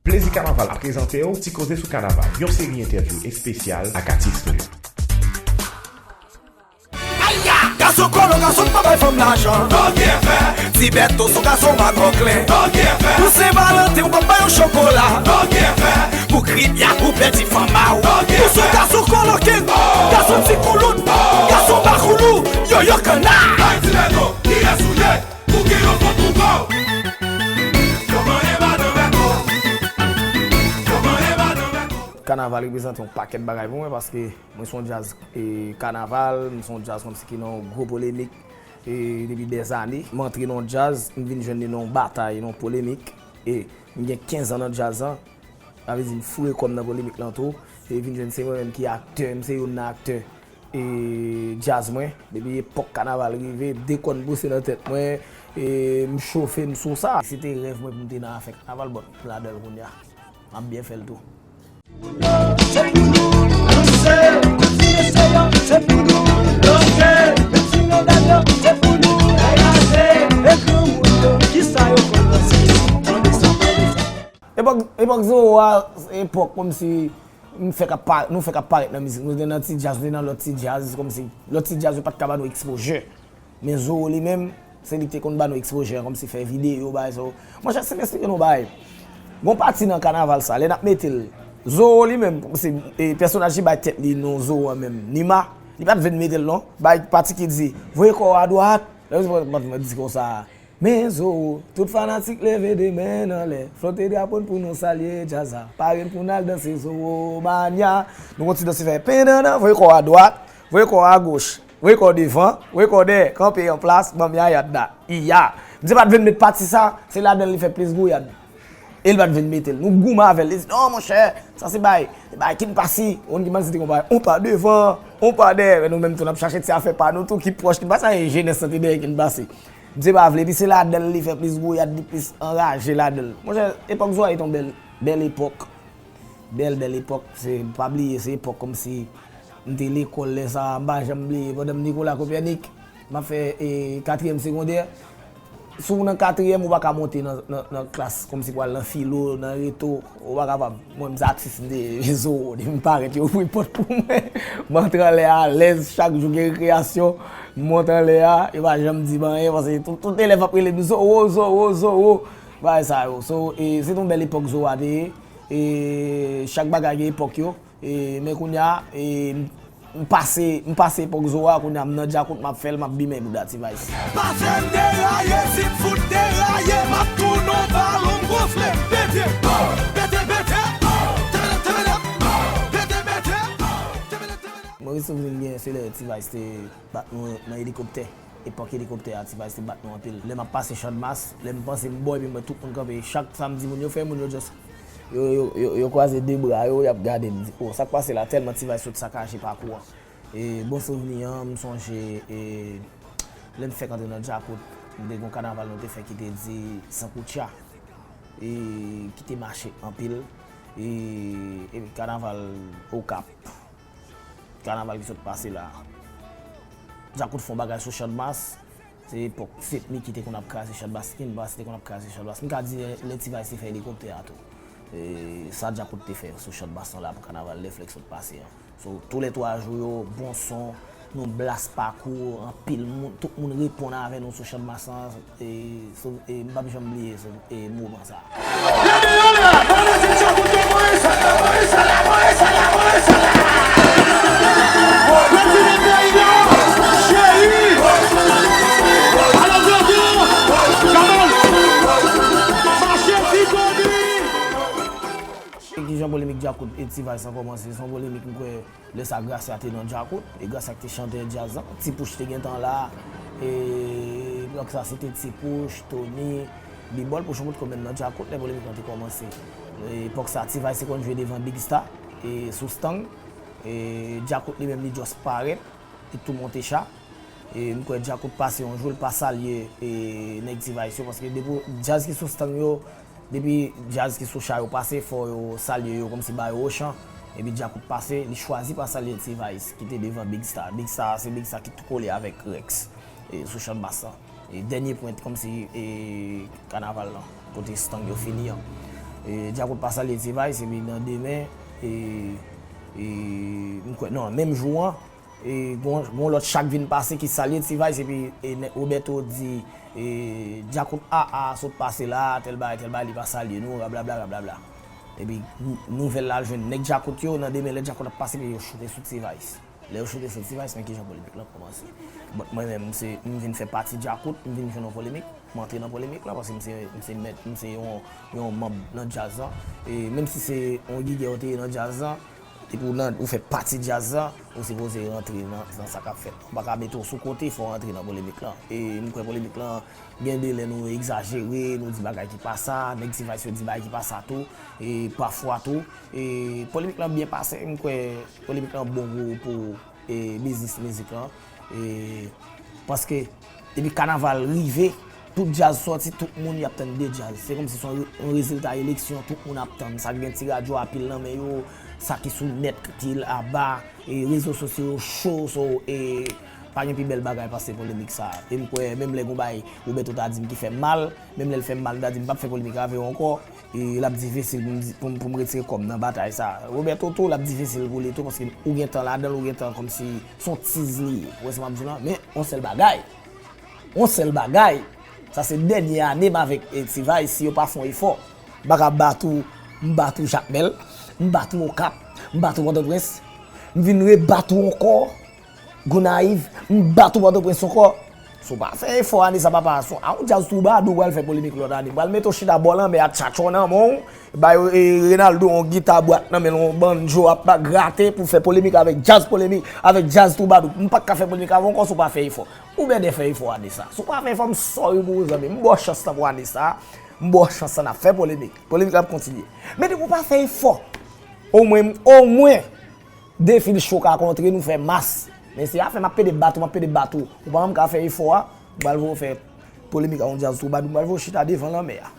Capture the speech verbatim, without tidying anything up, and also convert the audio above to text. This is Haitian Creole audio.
Plezi Kanaval ap prezante w Ti Koze sou Kanaval, yon seri entèvyou espesyal ak atis nou yo. Aya! Gason kolon, gason k pa bay fanm lajan. Ti Bèto se yon gason pa kòklen. Pou Sen Valanten, ou p ap bay yon chokola. Pou Kribya, ou pèdi fanm a w. Ou se yon gason koloke, gason ti koulout, gason bakoulou, yoyo kanna. Ay, Ti Bèto, kiyès ou ye? Ou gen yon fon pou kò w. Yo manyen madan Bèto. Yo manyen madan Bèto. Kanaval reprezante yon pakèt bagay pou mwen, paske mwen se yon djaz e, kanaval, m se yon djaz kòmsi ki nan yon gwo polemik e, depi dèzane. M antre nan yon djaz, m vin jwenn li nan yon batay, nan yon polemik. E m gen kenz an nan djaz lan, sa vle di m foure kò m nan polemik lan tou. E vin jwenn se mwen menm ki aktè, m se youn nan aktè e, djaz mwen. Depi epòk kanaval rive, de kòn bouse nan tèt mwen, e m chofe, m sou sa. Se te rèv mwen pou m te nan afè kanaval, but m ladan l kounye a. M ap byen fè l tou. Se pou nou ranse, kontinye seyò, se pou nou ranse, kontinye dada, se pou nou ranse, e granmoun yo, kisa yo konn ranse, tande sa, tande sa. Epòk, epòk Zoro a, se epòk kòmsi m fèk ap pa, nou fèk ap parèt nan mizik. Nou te nan ti djaz, nou te nan lòt ti djaz, kòmsi lòt ti djaz yo pa t ka ba nou ekspoze. Men Zoro li menm, se li ki te konn ba nou ekspoze an, kòmsi fè videyo, bagay sa yo. Monchè, si m esplike nou bagay, gon pati nan kanaval sa, lè n ap mete l, Zoro li menm, kòmsi e, pèsonaj ki bay tèt li non Zoro an menm, Nima, li pa t vle n mete l non. Bay pati ki di, voye kò w adwat, lè yo di konsa, men Zoro, tout fanatik leve de men n anlè, flote drapo n pou nou salye djaz la, pare n pou n al danse Zoro Mania. Nou gon ti dans ki fè pendandan, voye kò w adwat, voye kò w agoch. Voye kò w devan, voye kò w dèyè, kanpe an plas, ban m yaya dda, iya. M di pa t vle n met pati sa, se ladan l li fè plis gouyad. E l pa t vle n mete l. Nou goumen avè l. Li di, non, monchè, sa se bay, se bay Kin Pasi. Ou konn Kin Pasi te gon bagay, on pa devan, on pa dèyè. Men nou menm tou, n ap chache ti afè pa nou tou ki pwòch Kin Pasi. Sa e jenès lan te dèyè Kin Pasi. M di pa vle, epi se ladan l li fè plis gouyad, li plis anraje ladan l. Monchè, epòk Zoro a te yon bèl, bèl epòk. Bèl, bèl epòk. Se, pa bliye, se epòk kòmsi m te lekòl lè sa a, m pa janm bliye. Pandan m Nicolas Copernic, m ap fè e, katriyèm segondè. Si w nan katriyèm, ou pa ka monte nan, nan, nan klas kòmsi pou al nan filo, nan reto, ou pa kapab. Mwen, m se atis m te ye, Zoro, depi m parèt, yo ouvri pòt pou mwen. M antre anlè a alèz, chak jou gen rekreyasyon, m monte anlè a, yo pa janm di m anyen, paske tout, tout elèv ap rele m Zoro, Zoro, Zoro. Bagay sa yo. So, e, se t yon bèl epòk Zoro a te ye. E, chak bagay gen epòk yo. E, men kounye a, e, m, m pase, m pase epòk Zoro a, kounye a m nan djakout, m ap fè l, m ap bimen bouda T-Vice. Pase m deraye, si m fout deraye, m ap tounen w balon m gonfle. Pete, pete, pete, tebele, tebele, pete, pete, tebele, tebele. Mwen gen souvni m gen, se lè T-Vice te bat nou nan elikoptè. Epòk elikoptè a, T-Vice te bat nou anpil. Lè m ap pase Channmas, lè m panse m bon epi m wè tout moun kanpe. Chak sa m di moun yo fè, moun yo just, yo, yo, yo, yo kwaze de bra yo, y ap gade m. Di, oh, sa k pase la? Tèlman T-Vice sot sakaje pakou an. E bon souvni an, m sonje, e, lè m fèk antre nan djakout, m te gon kanaval nou te fè ki te di Sankoutcha, e, ki te mache anpil, e, e kanaval Okap. Kanaval ki sot pase la a. Djakout fè yon bagay sou Channmas. Se epòk Setmi ki te konn ap kraze Channmas. Kin Bas te konn ap kraze Channmas. M ka di lè, lè T-Vice te fè elikoptè a tou. E, sa Djakout te fè sou Channmas lan la pou kanaval lè Flèk sot pase an. So, tou lè twa jou yo, bon son, nou blas pakou, anpil moun, tout moun reponn avè nou sou Channmas lan. E, so, e, m p ap janm bliye, so, e, moman sa a. Leve yo la, pa leve Djakout yo, voye sa la, voye sa la, voye sa la, voye sa la. Mwen di nan peyi a, cheri. Alò, Djakout, Djakout, mache, Titoni. Kijan polemik Djakout e T-Vice lan kòmanse? Se yon polemik m kwè lè sa Gracia te nan Djakout, e Gracia ki te chantè djaz lan, Ti Pouch te gentan la, e lòt sa se te Ti Pouch, Tony, Bibòl, Pouchon Poutko menm nan Djakout, lè polemik lan te kòmanse. E epòk sa, T-Vice te konn jwe devan Big Star, e sou Stang, e Djakout li menm li just parèt, li tou monte cha. E m kwè Djakout pase yon jou, l pa salye, e, nèg T-Vice yo, paske depi djaz ki sou Stang yo, depi djaz ki sou cha yo pase, fò yo salye yo, kòmsi ba yo ochan. Epi Djakout pase, li chwazi pa salye T-Vice, ki te devan Big Star. Big Star, se Big Star ki tou kole avèk Rex, e, sou Channmas lan. E dènye pwent, kòmsi, e, kanaval lan, kote Stang yo fini an. E, Djakout pa salye T-Vice, epi nan demen, e, e, m kwè, non, menm jou an, e, gon, gon lòt chak vin pase ki salye T-Vice, epi, e, nèg Roberto di, e, Djakout A A sot pase la, tèl bagay, tèl bagay, li pa salye nou, rablabla, rablabla. Epi, nou, nouvèl la jwenn nèg Djakout yo, nan demen, lè Djakout ap pase, epi yo choute sou T-Vice. Lè yo choute sou T-Vice, men kijan polemik lan kòmanse. But mwen menm, m se, m vin fè pati Djakout, m vin jwenn yon polemik, m antre nan polemik lan, paske m se, m se mèt, m se yon, yon manm nan djaz lan. E menm si se yon gigè ou te ye nan djaz lan, depi w nan, ou fè pati djaz lan, ou sipoze rantre nan, nan sa k ap fèt. Ou pa ka mete w sou kote, fò w rantre nan polemik lan. E m kwè polemik lan, gen de lè nou egzajere, nou di bagay ki pa sa, nèg T-Vice yo di bagay ki pa sa tou, e pafwa tou. E polemik lan byen pase, m kwè polemik lan bon gwo pou, e, biznis mizik lan. E, paske, depi kanaval rive, tout djaz sòti, tout moun y ap tann de djaz. Se kòmsi se yon re-, yon rezilta eleksyon, tout moun ap tann. Sa k gen ti radyo a pil nan men yo, sa ki sou nèt ki laba, e rezo sosyo yo cho, so, e pa gen pi bèl bagay pase polemik sa. E m kwè, menm lè gon bagay Roberto ta di m ki fè m mal, menm lè l fè m mal, m ta di m p ap fè polemik avè w ankò. E l ap difisil pou m di, pou m, pou m retire kò m nan batay sa. Roberto tou, l ap difisil pou li tou, paske ou gen tan ladan l, ou gen tan kòmsi se yon tiz li ye. Ou wè sa m ap di w lan? Men, yon sèl bagay. Yon sèl bagay. Sa se dènye ane m avèk, e, T-Vice, si yo pa fè yon efò. M pa ka bat ou, m bat ou Jakmèl, m bat ou Okap, m bat ou Pòtoprens, m vin rebat ou ankò. Gonayiv, m bat ou Pòtoprens ankò. Si w pa fè efò ane sa, papa, si w, a yon djaz twoubadou pral fè polemik lòt ane. Pral mete w chita bò lanmè a, tchatchò nan men w, ba yo, e, Renaldo yon gita bwat nan men l, yon banjo ap grate pou fè polemik avèk djaz polemik, avèk djaz twoubadou. M pa t ka fè polemik avè w ankò si w pa fè efò. Ou bèdè fè efò ane sa. Si w pa fè efò, m sorry pou ou, zanmi. M ba w chans lan pou ane sa. M ba w chans lan, n ap fè polemik. Polemik la ap kontinye. Men depi w pa fè efò, omwen, omwen, Defil cho ka kontre nou fè mas. Men se afè m ap pede bat ou, m ap pede bat ou. Ou pa menm ka fè efò a, m pral voye w fè polemik a yon djaz twoubadou, m pral voye w chita devan lanmè a.